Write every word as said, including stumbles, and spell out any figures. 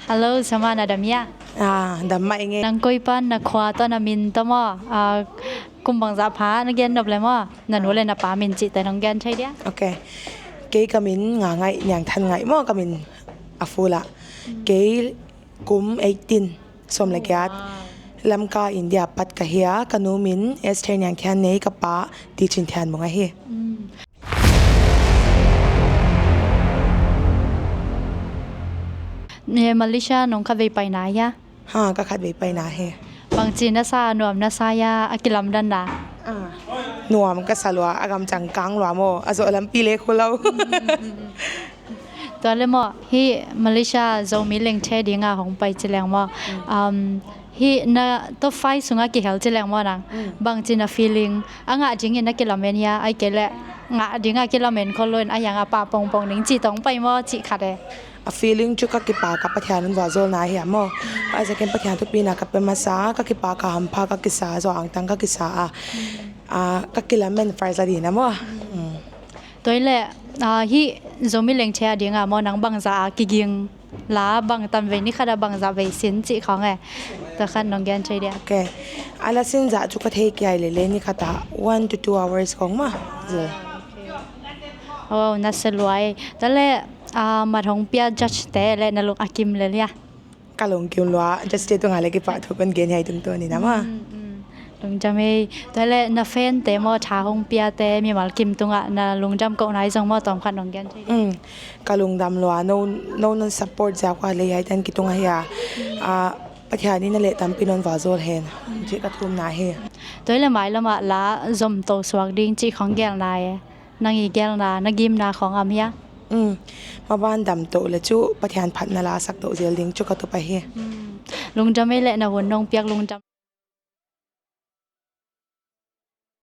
Hello, Soma, na dam hia? Ah, dam mah ing e. Nang koi pan, na khua tawh na min tawh maw? Ah, kum bangzah pha na gen nop le maw? Na nu le na pa min cihte nong gen thei dia? Ok. Kei ka min Nga Ngaih, Niang Than Ngaih maw, ka min a full ah. Kei kum eighteen, sawm le giat. Wow. Lamka, India pat ka hi a, ka nu min Esther Niang Thian Nei, ka pa Ti Chin Thian Mung ahi. Mm. Eh, Malaysia nong khat vei paina hia? Ha, ka khat vei paina hi. Bangci na sa, nuam na sa hia, a kilamdanna? Ah, nuam ka sa lua, a gamcang kang lua maw, a zawh lampi le khu lo. Tua le maw, hih Malaysia Zomi lengthe dinga hong pai ci leng maw? Um, hih na top five sungah kihel ci leng maw nang? Bangci na feeling, a ngah dingin na kilamen hia, ahih kei leh ngah dinga kilamen khol loin a hiangah pah pongpong ding ci tawh hong pai maw, cih khat e. A feeling cu ka kipak a, Pathian in vualzawlna hi a maw. Isaac in Pathian thupina ka pe masa, ka kipak a, hampha ka kisa, zuau angtang ka kisa a, ah, ka kilamen first a dina maw. Mm. Tua hi leh, ah, hih Zomi lengthe a dinga maw, nang bangzah a kiging la, bang tan vei ni khat a bangzah vei sin cih khawng e. Tua khat nong gen thei dia? Ok. A la sin zah cu ka thei kiai lele, ni khat ah one to two hours khawng maw. Zil. Oh, na se luai. Tua le, ah, mat hong pia judge te le na lung a kim le lia? Ka lungkim lua, judge te tungah le kipahthu kan gen hi a, tungtawn in a maw. Mm, mm. Lungdam ei. Tua le na fan te maw, tha hong pia te, mimal kim tungah na lungdam kohna hi zong maw, tawm khat nong gen thei? Mm. Ka lungdam lua, no, no nan support zia kua le hi a, tan ki tungah hi a. Ah, Pathian in a leh tampi non vualzawl hen. Cih ka thumna hi. Tua le mailam ah la zom to suak ding cih khawng gelna e. Nang i gelna, na gimna khawng om hia? Mm. Maban dam to le cu Pathian phatna la sak to zel ding cu ka tup ahi. Mm. Lungdam ei le na hun nong piak lungdam.